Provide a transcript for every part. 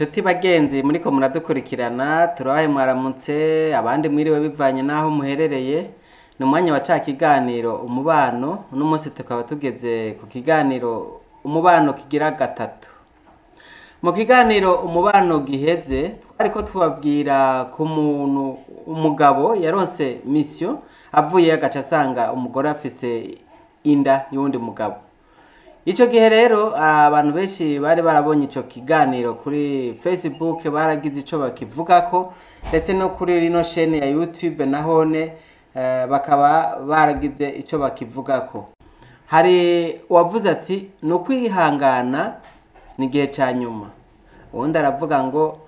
Nshuti bagenzi muriko muradukurikirana, turabaye mwaramutse, abandi mwiriwe bivanye n'aho muherereye. Ni umwanya wa ca kiganiro Umubano. Uno munsi tukaba tugeze ku kiganiro Umubano kigira gatatu. Mu kiganiro Umubano giheze twariko tubabwira ku muntu umugabo yaronse mission, avuye agaca asanga umugore afise inda y'uwundi mugabo. Ico gihe rero abantu benshi bari barabonye ico kiganiro kuri Facebook baragize ico bakivugako, ndetse no kuri rino shene ya YouTube nahone bakaba baragize ico bakivugako. Hari uwavuze ati ni ukwihangana ni igihe ca nyuma, uwundi aravuga ngo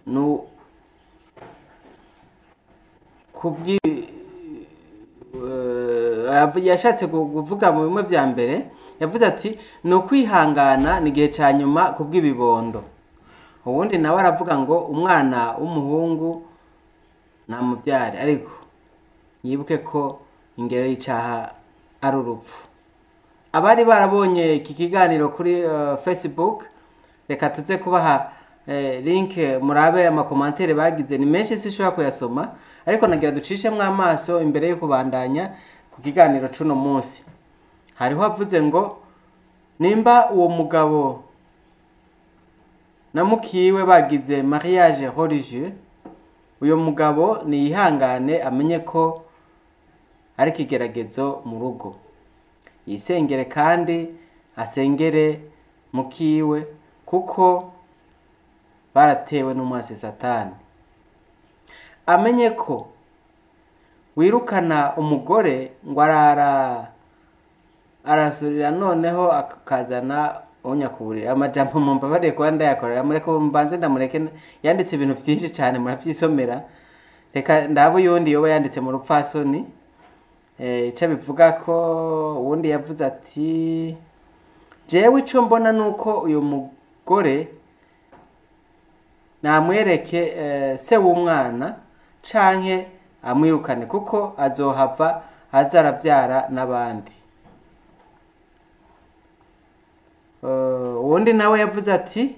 ni kubwi yashatse kuvuga mu bimwe vya mbere, yavuze ati ni ukwihangana ni igihe ca nyuma kubw'ibibondo. Uwundi nawe aravuga ngo umwana w'umuhungu namuvyare, ariko yibuke ko ingero y'icaha ari urupfu. Abari barabonye iki kiganiro kuri Facebook, reka tuze kubaha link murabe amakomantere bagize, ni menshi sinshobora kuyasoma, ariko nagira ducishemwo amaso imbere yo kubandanya ku kiganiro c'uno munsi. Hariho avuze ngo nimba uwo mugabo na mukiwe bagize mariage religieux, uyo mugabo niyihangane amenye ko ari ikigeragezo mu rugo, yisengere kandi asengere mukiwe kuko baratewe n'umwasi Satani. Amenye ko wirukana umugore ngo arara arasurira noneho akazana unyakuburira. Amajambo mumbabarire kuba ndayakorera, mureke mbanze ndamureke, yanditse ibintu vyinshi cane muravyisomera. Reka ndabe uyundi yoba yanditse mu rupfasoni ico bivuga ko. Uwundi yavuze ati jewe ico mbona nuko uyu mugore namwereke se w'umwana canke amwirukane kuko azohava aza aravyara n'abandi. Uwundi nawe yavuze ati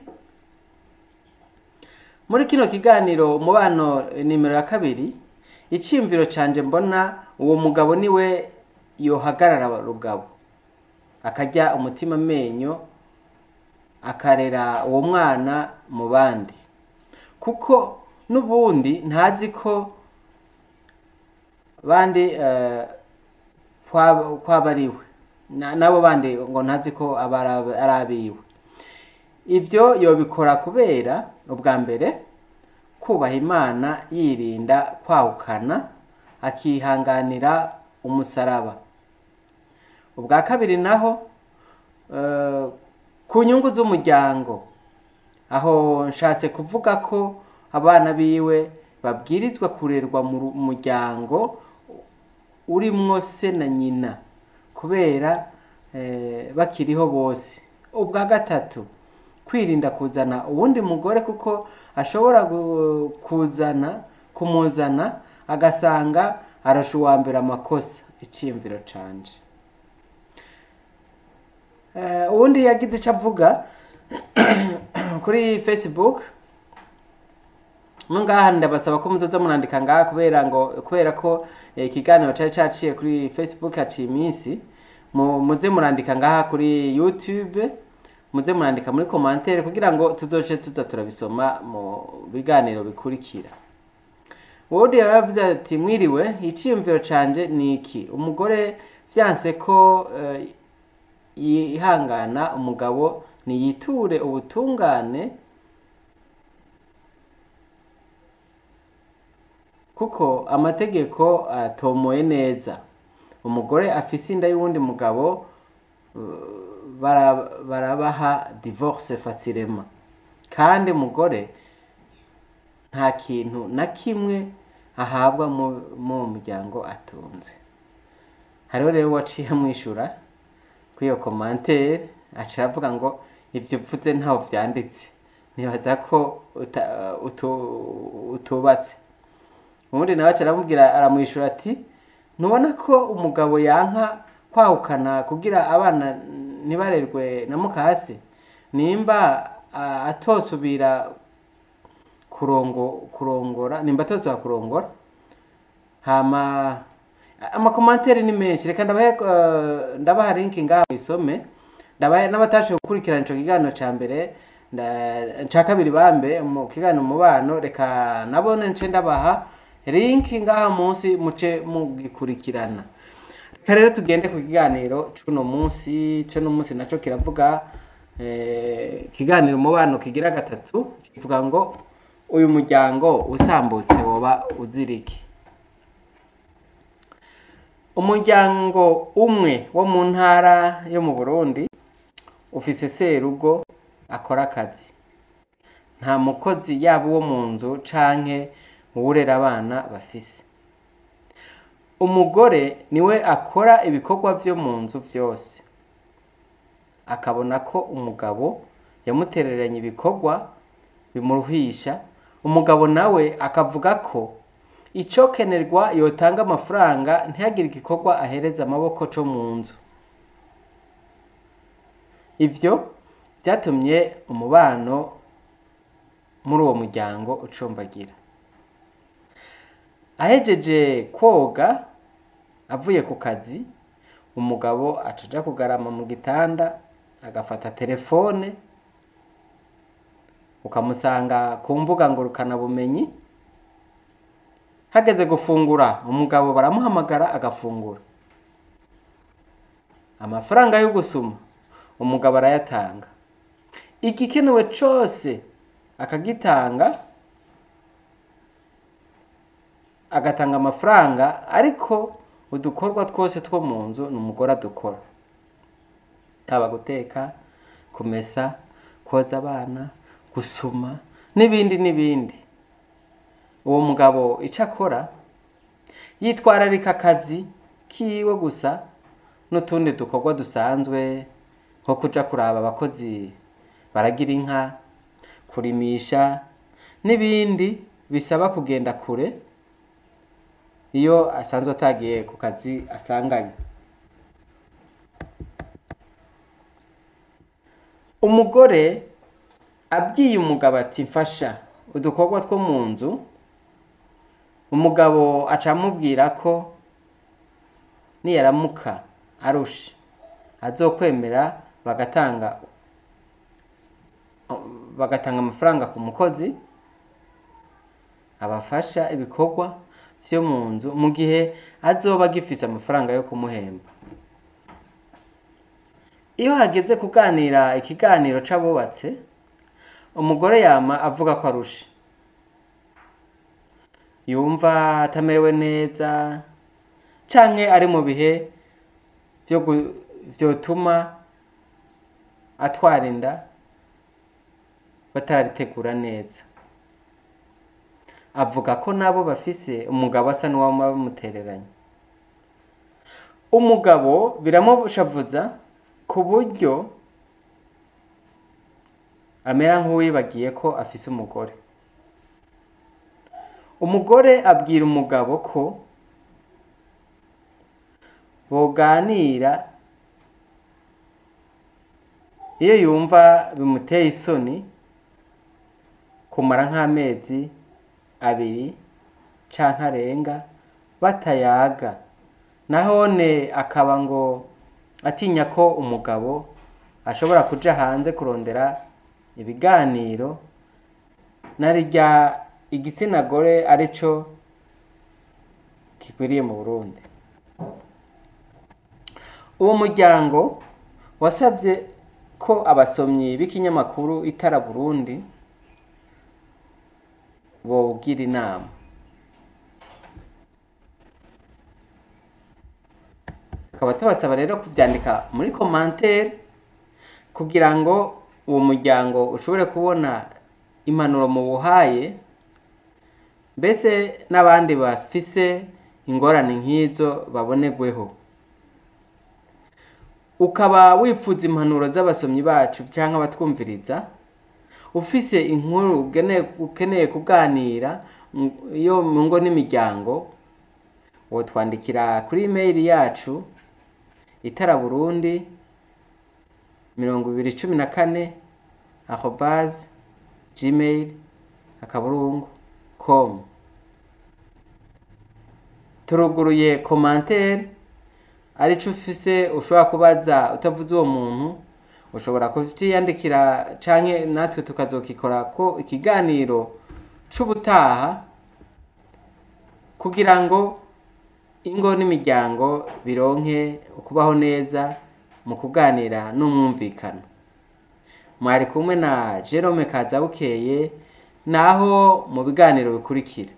muri kino kiganiro Umubano nimero ya kabiri, iciyumviro canje mbona uwo mugabo niwe yohagarara rugabo, akarya umutima amenyo, akarera uwo mwana mu bandi, kuko n'ubundi ntazi ko bandi kwaba ariwe nabo bandi ngo ntazi ko aba ari abiwe. Ivyo yobikora kubera ubwa mbere kubaha Imana, yirinda kwahukana, akihanganira umusaraba. Ubwa kabiri naho ku nyungu z'umuryango, aho nshatse kuvuga ko abana biwe babwirizwa kurerwa mu muryango urimwo se na nyina kubera bakiriho bose. Ubwa gatatu kwirinda kuzana uwundi mugore kuko ashobora kumuzana agasanga arasha uwa mbere amakosa. Iciyumviro canje. Uwundi yagize ico avuga kuri Facebook, ngaha ndabasaba ko muzoza murandika ngaha kubera ko ikiganiro cari caciye kuri Facebook haciye iminsi, muze murandika ngaha kuri YouTube, muze murandika muri commentaire kugira ngo tuzoce tuza turabisoma mu biganiro bikurikira. Uwundi yavuze ati mwiriwe, iciyumviro canje ni iki: umugore vyanse ko yihangana, umugabo niyiture ubutungane kuko amategeko atomoye neza. Umugore afise inda y'uwundi mugabo barabaha divorce facilement, kandi umugore nta kintu na kimwe ahabwa mu muryango atunze. Hariho rero waciye amwishura kuri iyo commentaire, aca aravuga ngo ivyo uvuze ntaho vyanditse, nibaza ko utubatse. Ubundi nawe aca aramubwira, aramwishura ati ntubona ko umugabo yanka kwahukana kugira abana ntibarerwe na mukase? Nimba atosubira kurongora, nimba atosubira kurongora. Hama amakomantere ni menshi, reka ndabaha link ngaho isome. Ndabaha n'abatashoboye gukurikirana ico kiganiro ca mbere ca kabiri bambe mu kiganiro umubano, reka nabone nce ndabaha link ngaha munsi muce mugikurikirana. Reka rero tugende ku kiganiro c'uno munsi. C'uno munsi naco kiravuga, ikiganiro umubano kigira gatatu, kivuga ngo uyu muryango usambutse woba uziriki. Umuryango umwe wo mu ntara yo mu Burundi ufise serugo akora akazi, nta mukozi yaba uwo mu nzu canke uwurera abana bafise. Umugore niwe akora ibikorwa vyo mu nzu vyose, akabona ko umugabo yamutereranye ibikorwa bimuruhisha. Umugabo nawe akavuga ko icokenerwa yotanga amafaranga ntihagire igikorwa ahereza amaboko co mu nzu. Ivyo vyatumye umubano muri uwo muryango ucumbagira. Ahejeje kwoga avuye ku kazi, umugabo acaja kugarama mu gitanda agafata telefone, ukamusanga ku mbuga ngurukanabumenyi. Hageze gufungura, umugabo baramuhamagara agafungura. Amafaranga yo gusuma umugabo arayatanga, igikenewe cose akagitanga, agatanga amafaranga, ariko udukorwa twose two mu nzu ni umugore adukora, haba guteka, kumesa, koza abana, gusuma n'ibindi n'ibindi. Uwo mugabo ico akora, yitwararika akazi kiwe gusa n'utundi dukorwa dusanzwe nko kuja kuraba abakozi baragira inka, kurimisha n'ibindi bisaba kugenda kure iyo asanzwe atagiye ku kazi asanganywe. Umugore abwiye umugabo ati mfasha udukorwa two mu nzu, umugabo aca amubwira ko niyaramuka arushe azokwemera bagatanga amafaranga ku mukozi abafasha ibikorwa vyo mu nzu mu gihe azoba agifise amafaranga yo kumuhemba. Iyo hageze kuganira ikiganiro c'abubatse, umugore yama avuga ko arushe, yumva atamerewe neza canke ari mu bihe vyotuma atwara inda batarabitegura neza. Avuga ko nabo bafise umugabo asa n'uwamutereranye. Umugabo biramushavuza ku buryo amera nk'uwibagiye ko afise umugore. Umugore abwira umugabo ko boganira iyo yumva bimuteye isoni kumara nk'amezi abiri canke arenga batayaga, nahone akaba ngo atinya ko umugabo ashobora kuja hanze kurondera ibiganiro narirya igitsina gore arico kikwiriye mu Burundi. Uwo muryango wasavye ko abasomyi b'ikinyamakuru Itara Burundi bowugira inama. Tukaba tubasaba rero kuvyandika muri commentaire kugira ngo uwo muryango ushobore kubona impanuro muwuhaye, mbese n'abandi bafise ingorane nk'izo babonerweho. Ukaba wifuza impanuro z'abasomyi bacu canke abatwumviriza, ufise inkuru ukeneye kuganira yo mu ngo n'imiryango, wotwandikira kuri email yacu itaraburundi mirongo ibiri cumi na kane arobase gmail akaburungu com. Turuguruye commentaire, arico ufise ushobora kubaza utavuze uwo muntu, ushobora kuvyiyandikira canke natwe tukazokikora ko ikiganiro c'ubutaha, kugira ngo ingo n'imiryango bironke ukubaho neza mu kuganira n'umwumvikano. Mwari kumwe na Jerome Kazabukeye, naho mu biganiro bikurikira.